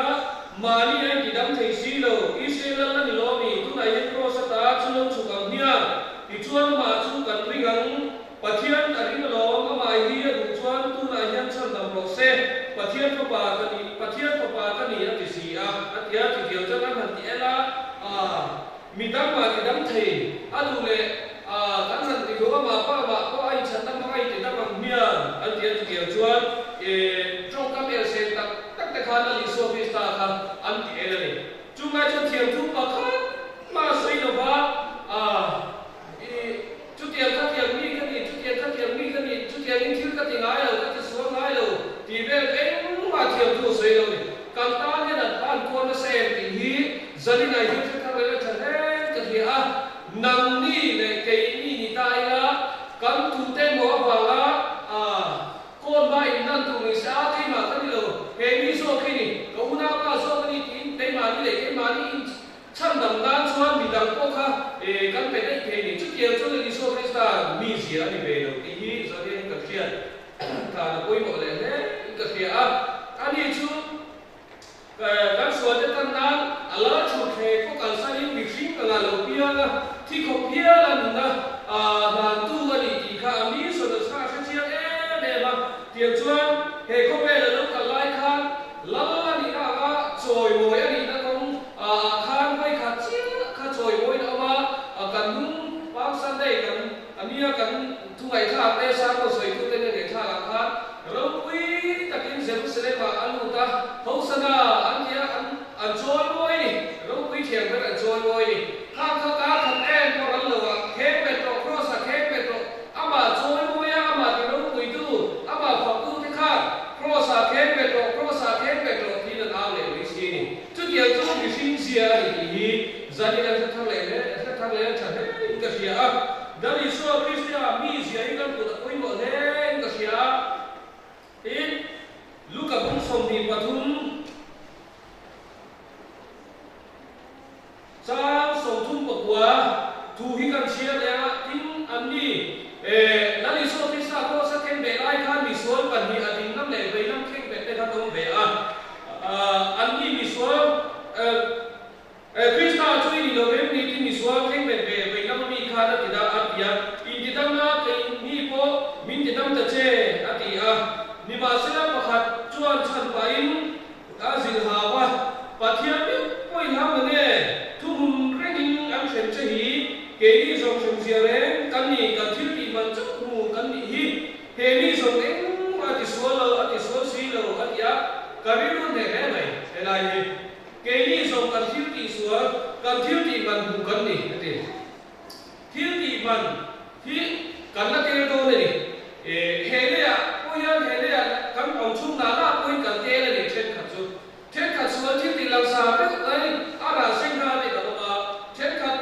mahni a inti dam thei si lo. Israel lal a ni lo mi, tunah hian kraws ata chu lo chhuk ang hmiang. Tichuan amah chu kan ring ang. Pathian a ring alawm, amah hi a duh chuan tunah hian chhandam rawh se, Pathian fapa ka ni, Pathian fapa ka ni a ti si a, a ti a, chutiang chuan an han ti el a, aah, mi dang mah ti dam thei, a duh leh, aah, kan han ti duh, amah pa mah pawh a inchhanna hmang a inti dam ang hmiang, an ti a, chutiang chuan, eh, tawngkam elsen tak tak te khan Lal Isua Krista kha an ti el a ni. Chunglai chuan thiamthu pakhat mah a sawi lova, aah, I, chutiang khatiang mi ka ni, chutiang khatiang mi ka ni, chutiangin thil ka ti ngai lo, ka ti sual ngai lo tih vel engmah thiamtu a sawi lo ni. Kan tan hian an an tuar nasa em tih hi Zaninai hian thil thar leh tha hle ka hria a, nangni leh keini ni ta ila kan tute emaw avanga aa kawn hma inhlan tur ni se a keimah ka ni lo, he mi zawk hi ni, ka unaupa zawk a ni tiin keimahni leh keimahni in Chhandam nan chuan mi dang pawh kha kan pe daih thei ni. Chutiang chuan Lal Isua Krista mizia a ni ve lo tih hi Zariain kan hriat dan a pawimawh leh hle in ka hria a. Ani chu kan sualte tan nan a lal thu thleng pawh kalsanin mihring anga lo piang a, thi khawp hial a nuna hlantu a ni tih kha a mi sawn a chhah hre chiang em em a. Tiang chuan he khawvel a lo kal lai khan Lal a nihna anga chawimawi a nihna kawng ah khan vawi khat chiah kha chawimawiin a awm a, kan hnung Palm Sunday kan a nia kan thu ngaihthlak te sermon sawitu te nen ngaihthlak ah khan ropui takin Jerusalem ah a lut a, Hosana an ti a, an an chawimawi ni, ropui thiam ber an chawimawi ni. Khang kha kar khat em pawh ral lo ah kheng bet rawh, Cross ah kheng bet rawh, Amah chawimawi a, amah ti ropuitu, amah faktu te khan Kraws-ah kheng bet rawh, Kraws-ah kheng bet rawh tiin an au leh mai si a ni. Chutiang chu mihring zia a ni tih hi zanin an hre thar leh hle, hre thar leh an tha hle in ka hria a. Dal Isua Krista mi zia hi kan kut a pawimawh hle in ka hria a. Tin, Luka bung 23. Chang 39 thu hi kan chhiar leh a, tin an ni e, Lal Isua Krista pawh sa keng beh lai khan misual pahnih a ding lam leh vei lam kheng bet te khan awm ve a, an ni misual e, Krista chu i ni lo em ni tin misual kheng bet ve vei lam ami khan a ti da a ti a, in ti dam a kei ni pawh min ti dam ta che a ti a, nimahsela pakhat chuan chhan pahin A zilh hau a, Pathian meuh pawhin hau na nge, thuhmun rengin an hrem che hi, keini zawng hrem zia reng kan ni, kan thil tih man chauh hmu kan nih hi, he mi zawng engmah a ti sual lo, a ti sual si lo, a ti a, ka rilru hneh hle mai helai hi, keini zawng kan thil tih sual, kan thil tih man hmu kan ni, a ti. Thil tih man hi kan la tel dawn a ni. He leiah pawh hian he leiah kan awm chhung nah nah pawhin kan tel a ni thenkhat chu. Thenkhat sual thil tih langsa deuh mai a rah seng nghal te kan awm a, thenkhat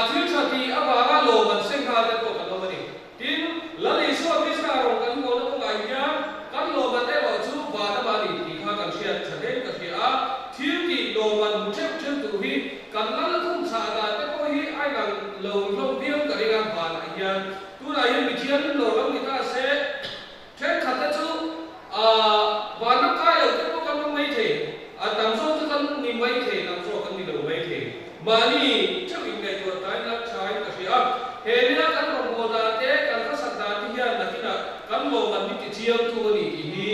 thil tha tih avanga lawm an seng nghal te pawh kan awm a ni. Tin, Lal Isua Krista rawn kan kawhna kawngah hian kan lawmman erawh chu van ama ni tih kha kan hriat tha hle ka hria a, thil tih lawmman hmu theuh theuh tur hi kan lal khum chhah dan te pawh hi a inang lo hlawm viau ka ring a, vanah hian tunah hian mithian lawr lo ni ta se, thenkhat te chu van ram kai lo te pawh kan awm mai thei, a tam zawk chu kan ni mai thei, tam zawk kan ni lo mai thei. Mahni theuh inngaihtuah tain a thain ka hria a, he nia kan rawngbâwl dan te, kan hmasak dan te hian nakinah kan lawmman hi tichiangtu a ni tih hi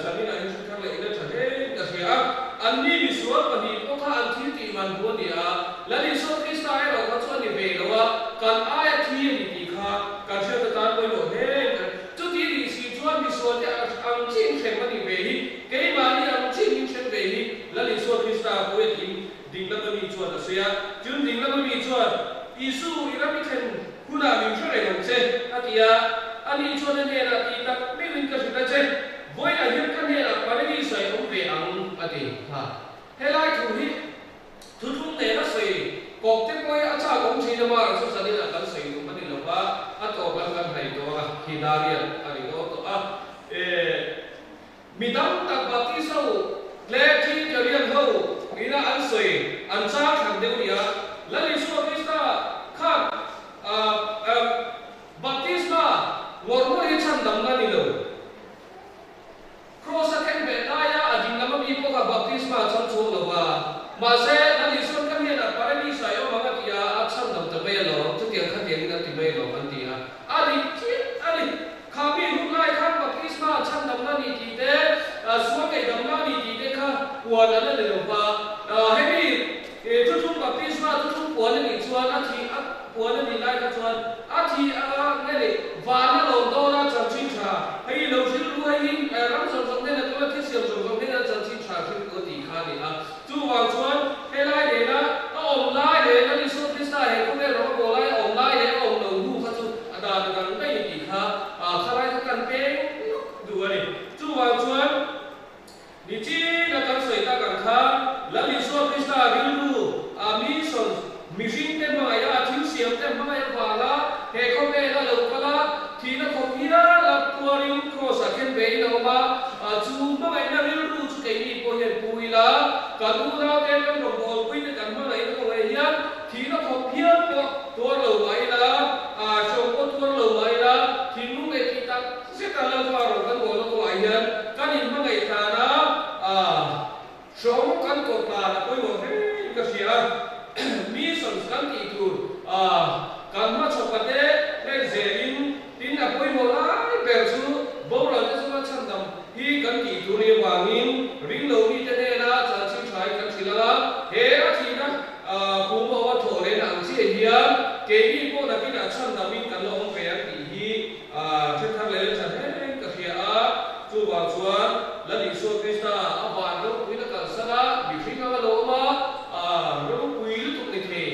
Zaninah hian hre thar leh ila tha hlein ka hria a. Anni misual pahnih pawh kha an thil tih man hu a ni a, Lal Isua Krista erawh kha chu a ni ve lo a, kan aia thi a ni tih kha kan hriat atan pawimawh hlein ka hria. Chuti nih si chuan misual te ang chiin hrem a nih ve hi, keimahni ang chiin min hrem ve hi Lal Isua Krista pawh hi a tling. Ding lama mi chuan a sawi a, chun ding lama mi chuan, Isu, i ram i thlen hunah min hre reng ang che, a ti a. Ani chuan a hnenah, Tih tak meuhin ka hrilh a che, vawiinah hian ka hnenah Paradis-ah i awm ve ang, a ti. Ha, helai thu hi thuthlung nena sawi kawp te pawh hi a chak awm thin a, mara chu zaninah kan sawi tum a ni lo va, a tawp lam kan hnaih tawh a, khi dariat a ri dawn tawh a. E. Mi tam tak Baptist ho leh Trinitarian ho ina an sawi an chang thlan deuh nia. Lal Isua Krista khan Baptisma ngawr ngawr hi chhandamna ni lo. Kraws a khen beh laia a ding lam ami pawh kha Baptisma a chang chhuak lo va. Mahse, Lal Isuan ka hnenah Paradis ah i awm ang a ti a, a chhandam ta mai alawm, chutiang khatiangin an ti mai alawm an ti a. A dik chiah a ni. Kha mi hun lai khan baptisma chhandamna ni tih te, sual ngaihdamna ni tih te kha puan an la ni lo va. Hemi thuthlung baptisma thuthlung puan a nih chuan a thih a puan a nih lai kha chuan a thih a nge ni van a lawm dawn a chanchin tha hei lo hrilh ru hei hi ram zawng zawng hnenah kala thil siam zawng zawng hnenah chanchin tha hrilh ru a tih kha a ni a. Chuvang chuan helai nena a awm lai leh Lal Isua Krista he khawvel ram a bawl lai a awm lai leh a awm lo hnu kha chu a dan a dang daih a tih kha thlalai kha kan peng lawk duh a ni. Chuvang chuan nichin a kan sawi tak ang khan Lal Isua Krista rilru a mission mihring te hmangaih a, a thil siam te hmangaih avanga he khawvel a lo kal a, thihna khawp hial a tuarin Kraws ah khen ve in a awm a, chu hmangaihna rilru chu keini pawh hian pu ila, kan unaute kan rawngbawlpui te kan hmangaihna kawngah hian thihna khawp hial pawh tuar lo mah ila, hriau pawh tuar lo mah ila, thinlung leh tih tak zet a Lalpa rawn kan bawlna kawngah hian kan inhmangaih tlan a, hriau kan tawrh tlan a pawimawh hlein ka hria a, missions kan tih tur kan hmachhawpa te hlen zelin Tin, a pawimawh lai ber chu boral te chunga chhandam hi kan tih tur ni avangin ring lo mite hnena chanchin tha hi kan hrilh ang a, he a thihna phum a awm a thawh lehna ang chiah hian keini pawh nakinah chhandamin kan la awm ve ang tih hi hre thar leh la tha hle ka hria a. Chuvang chuan Lal Isua Krista a van ropuina kalsan a, mihring anga lo awm a, ropui lutuk ni thei.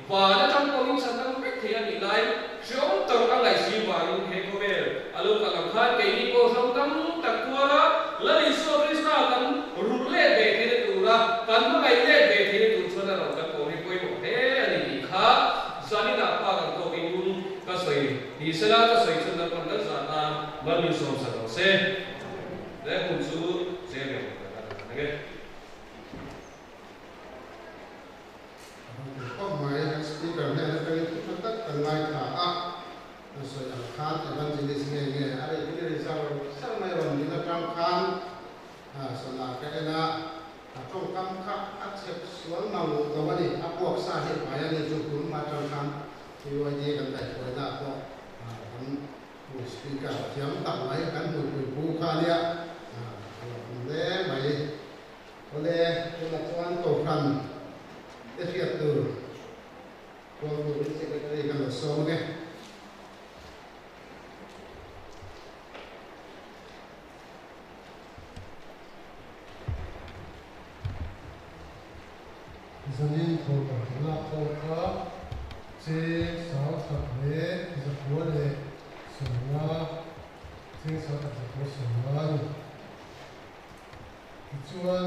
Van atang pawhin chhandam vek thei a nih laiin hreawm tak a ngaihsi vangin he khawvel a lo kal ang khan keini pawh hreawm tam tak tuara Lal Isua Krista kan rulh let ve theihna tura kan hmangaih let ve theihna tur chuan a rawn kan awm hi pawimawh hle a ni tih kha zaninah pa kan tawkin ka sawi ni sela ka sawi chhun lalpan kan zah tan mal min sawm sak ang se. Le hun chu zel reng ka tan ang e. Khawp mai, kan speaker hnen atangin thu tha tak kan ngaithla a, kan sawi ang khan evangelist nge nge a rei hi ri zar zar mai rawn nin atang khan sana ka en a, a tawngkam kha a chhep sual mang lo a ni, a puak sa hi pai a ni chu tun hma atang khan PYD kan daihruaina ah pawh kan pu speaker thiam tak mai kan hmuipui pu kha a nia, a lo awm hle mai. Awle, tunah chuan Kohhran te hriat tur kual turin Secretary kan lo sawm ang e. Zanin thawhtan kan lak ho kha cheng sangkhat leh zakua leh sawmnga, cheng sangkhat zakua sawmnga a ni. Tichuan,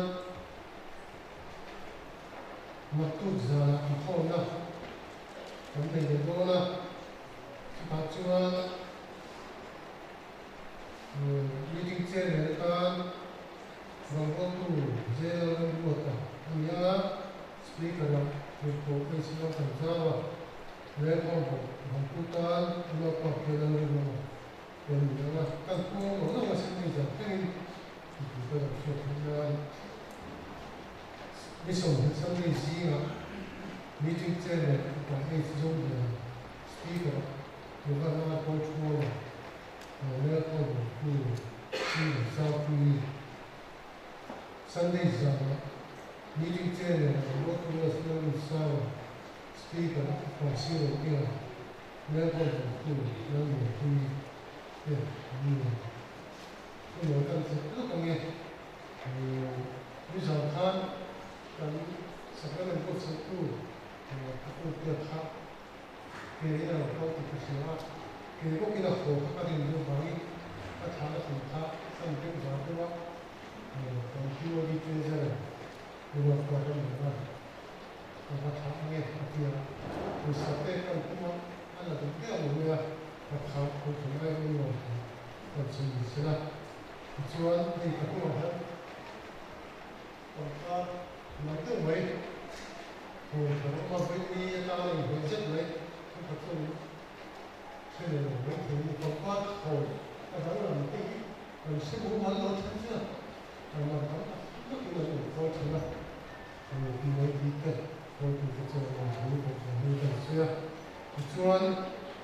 naktuk zanah inkhawmna kan nei leh dawn a, chutah chuan meeting chairman atan rawngbawltu Jail Ramruata a ni a, Speaker-ah Tirhkoh Hmeichhe kan zau a, Lengkhawm bawk tan Unaupa Khelal Rinawma. Kan ni ang a, kan kawng lo lo a sin hei zan thlengin mipui ka lo hriat theih nan ni 20 Sunday zingah meeting chairman Upa H Zohliana speaker ah Yoga Nai Pawl Thuama Lel Kawlbawltu C Lalsangpuii Sunday zanah meeting chairman ah Ruatu Lalrinsanga speaker ah Upa C Rokenga Melbourne awmtu Lalmuanpuii te an ni a, thunawi kan chep lawk ang e. Nizan khan kan Sacrament buatsaihtu ka u te kha Ke in a lo kal tih ka hria a, ke bawkin a haw kha ka rin deuh vangin ka thlah na thing kha san deuh zar deuh a, kan POD Treasurer Ruat Kuar a ni a, ka va thlah ange a ti a, pawisa pek kan tum a, a la duh deuh lo mai a, ka thlah khaw thei ai awm lo tih kan sawi ni sela, tichuan hei ka hnungah hian Pangpar nalh deuh mai, hawi thar awm a, vawi atana inhmeh zet mai, thenkhat chuan in hre leh lo mai thei a ni. Pangpar thawi a danglam te hi kan hre mumal lo then chu a, kan man tam tak takin an enkawl thin a, PYD te hruaitute chuan lawmthu kohhran hi kan sawi a. Tichuan,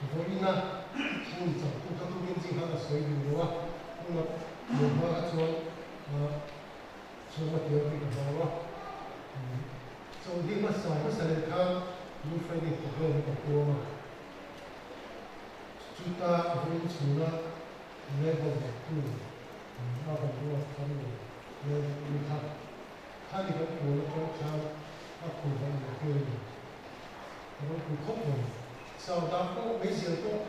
vawiina hmun changtu kha tukin zing khan a sawi duh lo a, hmun a hmuh hma kha chuan Chhung a tir tih ka hlau a, chawlhni hmasa hmasa leh khan Good Friday program hi ka puang a, chuta vawiin chhuna Labour tu a kan ruat khan lo Labour kha khani kan puan atang khan a khur dan lo khi a ni. A ropui khawp mai. Saudah pawh meizial pawh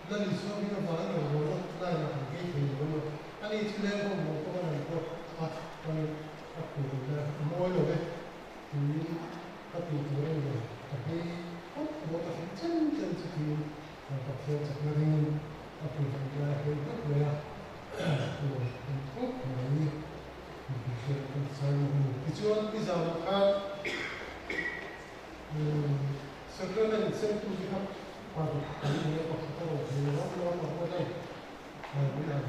la ni chuan min avangin rawn rual a line ah kan phei thei lo a, ani chu leng ho lo pawh a rawn pawt a chuanin a khur in a mawi lo e tiin ka tih tur a ni lo, ka phei phawt maw ka thlen chen chen chu tiin Pathian chakna ringin a khur in lai a phei hlawk mai a, lo en khawp mai mipui hriat kan chang a ni. Tichuan nizanah khan Sacrament semtu te kha paruk kan ni a, pakhat a rawn thei lo a, a pakhat a min han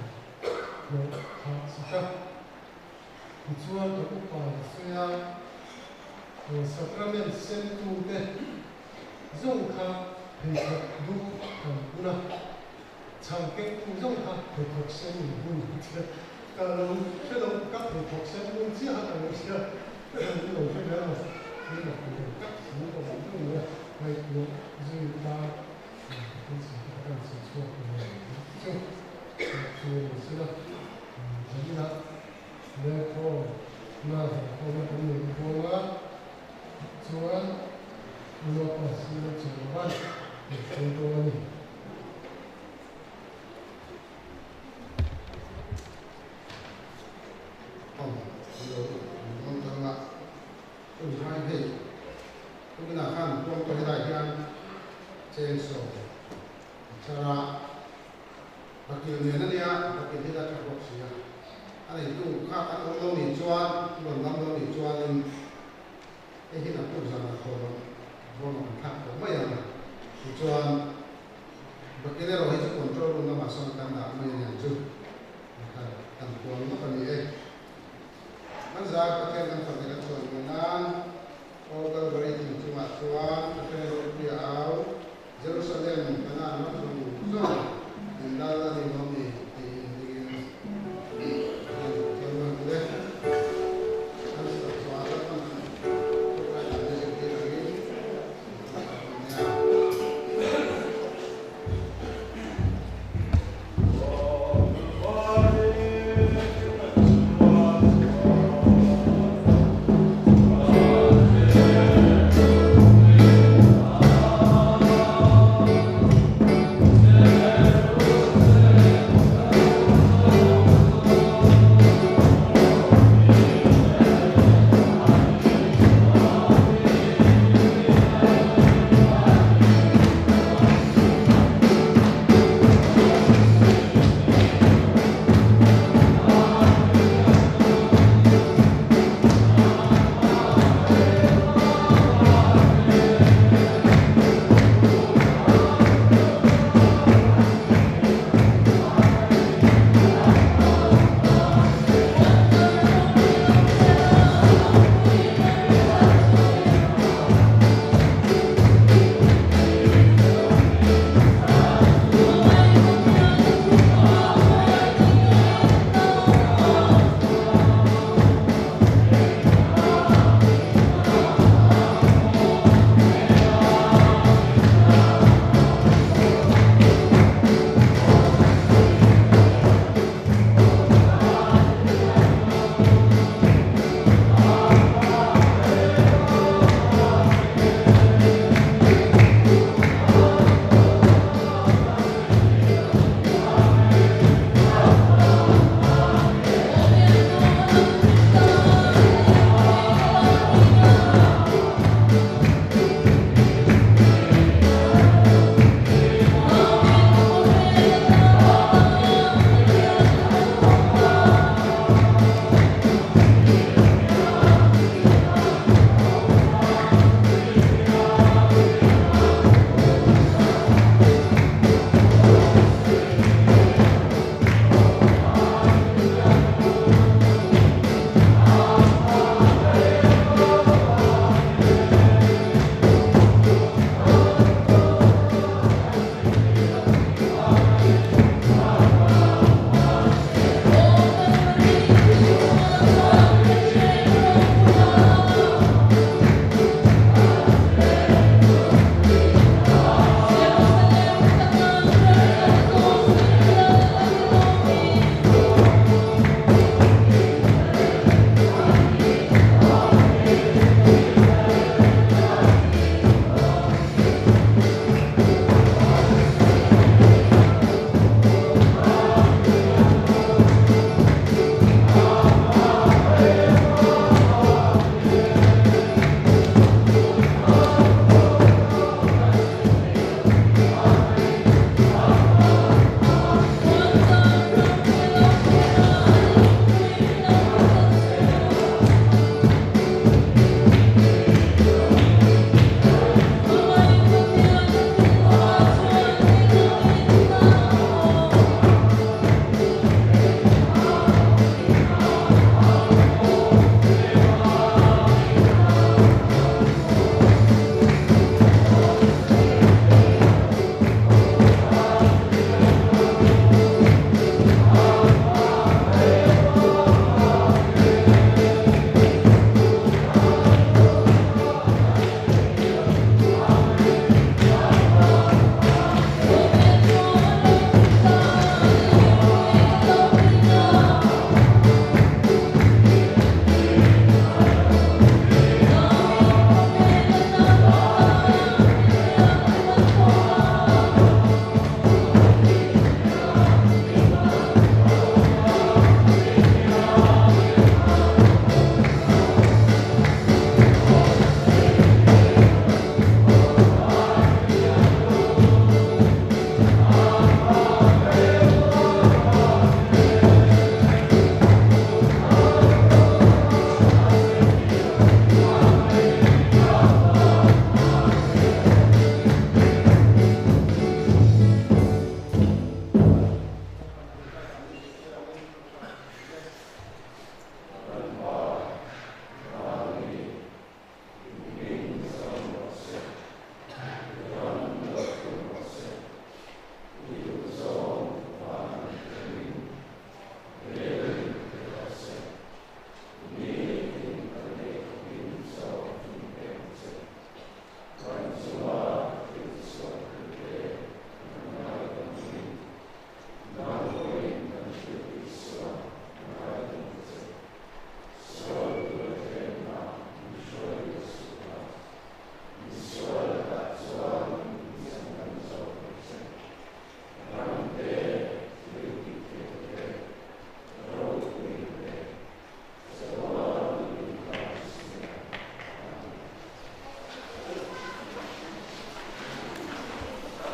hlawh thah sak a. Tichuan kan upa a sawi a, Sacrament semtu te zawng kha pheikhawk dum kan bun a, chhang kengtu zawng kha pheikhawk sen in bun a tia. Ka lo hre lo, ka pheikhawk sen bun chiah a ka lo hria, min lo hre ve lo. Thil mak ni lo tak thil ka awm deuh mai a, ngaihtuah zui ta ka thil sawi te kha ka insawi chhuak ta lo tih chu chu a ni sela. Zaninah Lengkhawm na zangkhawmna kan nei bawk a, chuan Unaupa Silo Chawlhban min hruai dawn a ni. Awm lo dawn tang a. Hun hai hei tukinah khan puang tawh helai hian cheng sawm a thar a, bakil nen a nia, bakil hi la tha bawk si a, a neitu kha kan awm lo nih chuan, rawn dam lo nih chuanin hei hi naktuk zanah khawn bawm a kan thlak tawh mai ang tichuan bakil erawh hi chu control room lamah sawn kan dah mai a niang chu kan puang lawk a ni e. Kan zar Pathian kan